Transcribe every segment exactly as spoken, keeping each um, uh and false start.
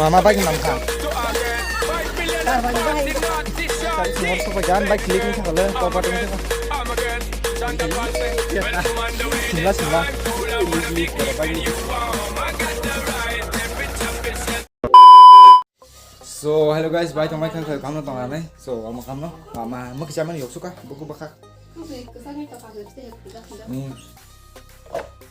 Mama bike nam kha. Sumor sopa jan bike click ni thangale, papa tong thangale. Sila, sila. Click, click, bike click. So, hello guys, bai tongbai kha, kha, kamno tongna nai. So, amo kamno, mama, mukhi chamani yoksuka, buku bakha. Kosoi kwchangni tokha khe tei kwchak kwchak. Hmm.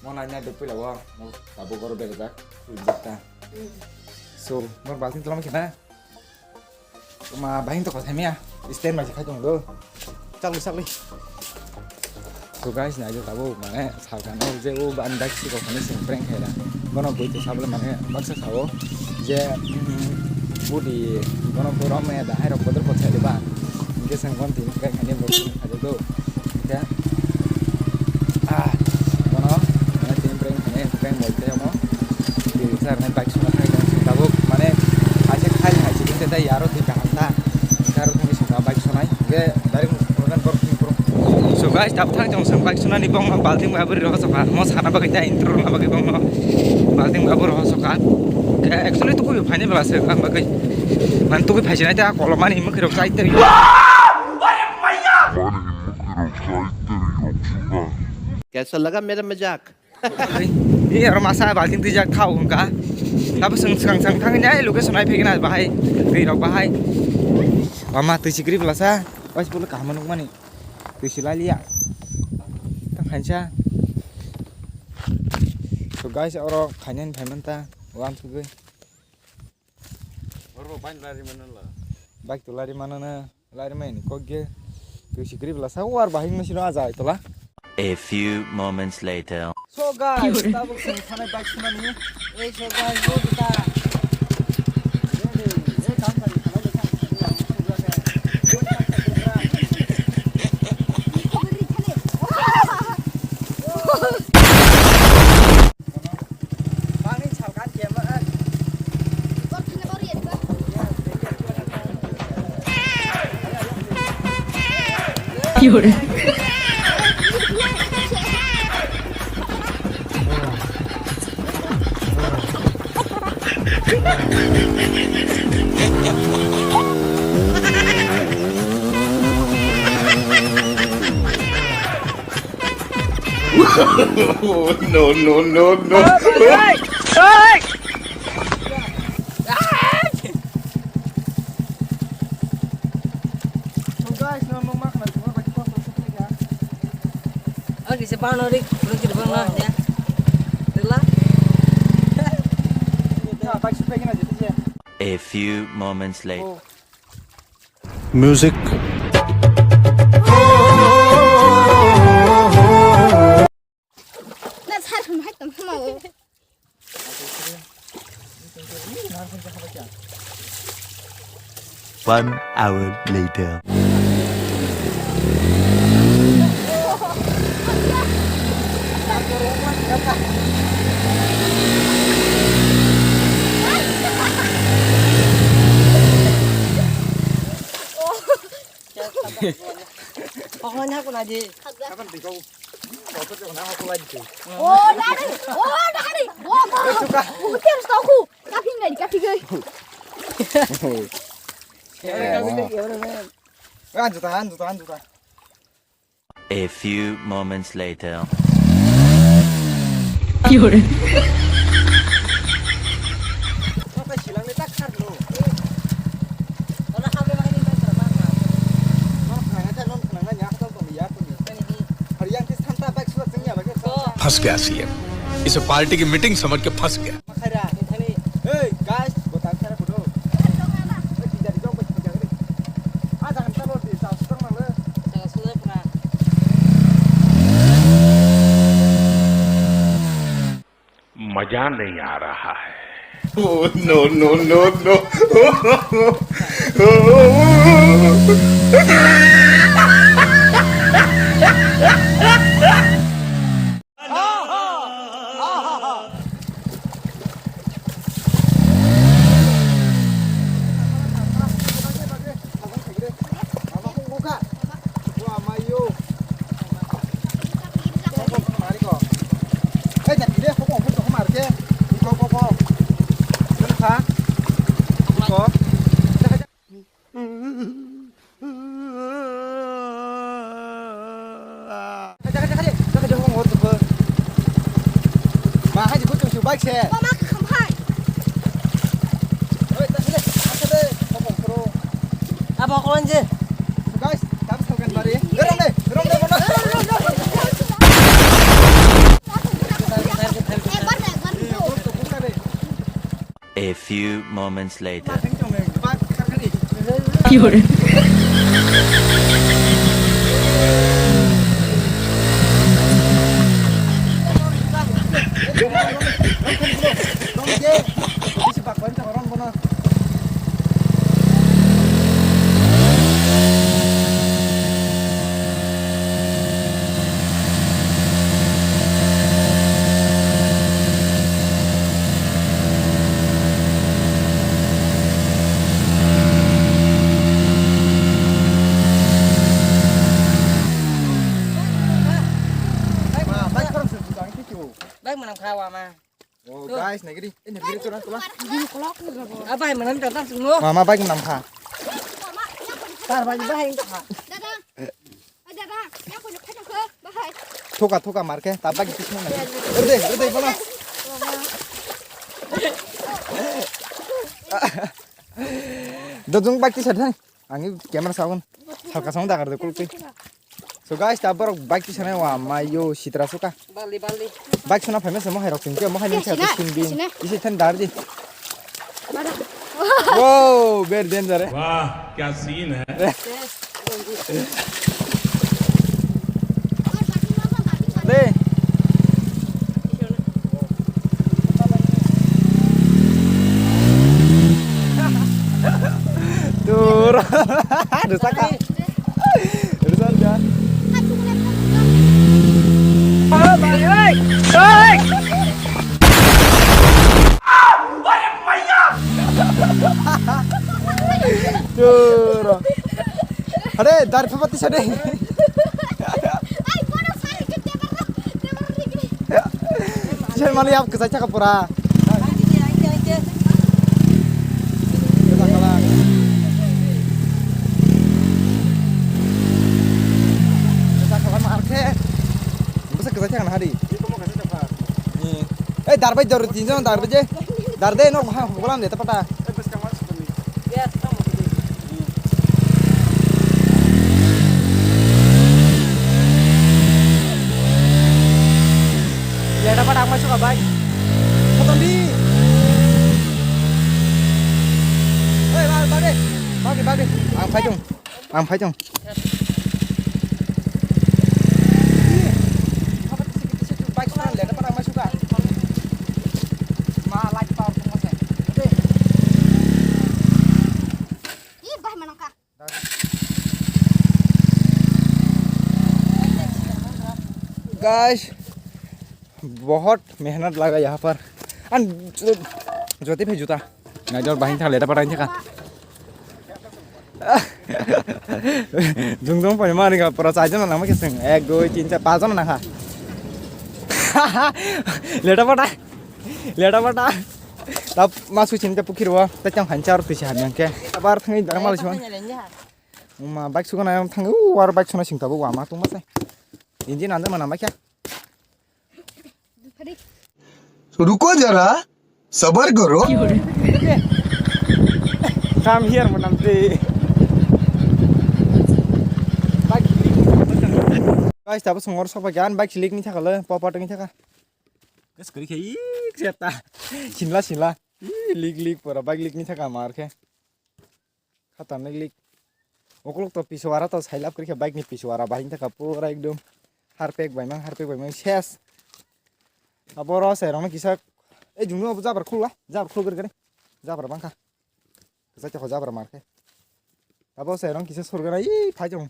Mo nai nai dopoi lawo, mo tabuk oro berajak, berajak ta. Hmm. So, mor balting tolama khe na? Ma bahing to kotha mia, stand bai khai tong do. Chakli, chakli. So guys, nai jo tabuk mane salkano je o ban dak si kok khani sing prank khaira. Bono bui to sabole mane baksa sao je, mm, budi bono borom me da hai rok bodol kotha de ba. Hingke sang bon tin prank khani bo sing khajo do. Hingke, ah, bono mane tin prank khani prank bol te mo. Di sar nai bike suna khai tong sing tabuk mane aise khai hai si kete dai yaro tui kaham ta. Hingke aro thangni sing bike sunai. Hingke direct organ kor khini puro. So guys, tabuk thang tong sing bike sunani bong balting bai buri roho soka. Mo sana bagwi ta intro na bagwi bong no. Balting bai buri roho soka. Ke actually tukui phaini bela se ang bagwi. Man tukui phai sinai ta kolomani mukhi rok sai te. कैसा लगा मेरा मजाक? Ni aro masa balting twijak thau hwnkha. Tabuk swng swkang swkang thangwi nai location nai phegena bahai. Twi rok bahai. Mama twi sikri belasa. Bas bolo kaham nukmani. Twi silai liya. Tang khainsa. So guys, oro khainani phaimanta. Wan sugwi. Oro bike lari manala. Bike to lari manana. Lari mai ni kok ge. Twi sikri belasa war bahing no sino aja tola. A few moments later. So guys, tabuk sing sanai bike sunani. Ei so guys, go kita. No, no, no, no. Oke, se bang no rik, rik rik bang no ya. Rela. A few moments later. Music. Na sar hum hai tam hum. One hour later. Pokoknya aku lagi. Kapan dikau? Kau tuh jangan aku lagi tuh. Oh, dari. Oh, dari. Wah, wah. Suka. Bukan setahu. Kaki nggak dikaki, guys. Anjutan, anjutan, anjutan. A few moments later. फंस गया सीएम, इसे पार्टी की मीटिंग समझ के फंस गया। मजा नहीं आ रहा है। Oh, no, no, no, no. Dakha de, dakha de, hokong hor tongkho. Ma hai de, bwtwi su bike se. Mama, khamphai. Oi, dakha de, dakha de, hokong khoro. Abo hokong je. Guys, tam salkan bari. Eh, rom de, rom de, rom de. Ekbar de, ekbar de. A few moments later. Bike manam kha wa ma. Oh, guys, naigiri. Eh, naigiri, chora, chora. Abai manam jata sungno. Mama bike manam kha. Tar bai bai kha. Dada. Oi dada, yang punya pacar ke, bahai. Thoka, thoka, mar khe, ta bike kismo na. Erde, erde, bola. Dojong bike kisa thang. Ang camera sagun. Halka sagun dagar de kulti. So guys, ta borok bike kisa nai wa ma yo sitra suka. Bali, bali. Bike suna famous mo hai rok sing ke mo hai ning sa sing bin. Isi than dar di. Wow, very danger, eh. वाह, क्या सीन है। Le. Tur. Aduh, saka. Urusan dah. Choro. Hare, dar phe pati sade. Sen mali ap kesai chaka pura. Bwsa kwchai thangna hari. Eh, darbai dor tinjon darbai je. Darde nok ha holam de tapata. Leda pada apa suka bai? Kotondi. Hei, bagi, bagi. Bagi, bagi. Ang phaijong. Ang phaijong. Guys, बहुत मेहनत लगा यहाँ पर। And ज्योति भाई जूता। Nai dor bahing thang leda padang thaka. Jung jung pai mari ga pura chai jona nang ma keseng. Ek, dui, tin, char, pas jona nang ha. Leda pada. Leda pada. Tap masu chinta pukir wa. Ta chang han char tu si han yang ke. Abar thang dar mal chuan. Ma bike sukana yang thang u war bike suna sing tabu wa ma tu ma sai. Engine anda mana ma kya? तो रुको जरा, सबर करो। Come here, manam te. Guys, tabo songor sokba gan bike silik ni thakalo, papa tong ni thaka. Gas kori khe, ik seta. Sinla, sinla. Ih, lik, lik, pura bike lik ni thaka mar khe. Khatarnak lik. Okolog to piswara to sailap kori khe bike ni piswara bahing thaka pura ekdom harpek baimang harpek baimang ses. Abo ro se rong kisa e jungno abo jabar khulwa jabar khulgri gari jabar bangkha. Kisa kisa jabar markhe. Abo se rong kisa surgana i phai jong.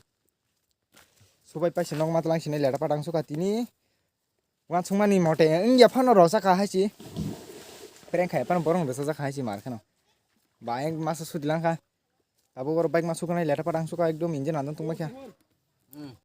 Subai paisa nok matlang sinai leda padang suka tini. Uansukmani mote wngya phano rwchakha hai se. Prank khai phano borok rwchajak hai se mar kheno. Ba ayang masa sudi langkha. Abo borok bike ma sukanai leta padang suka ekdom engine andang tongma khe.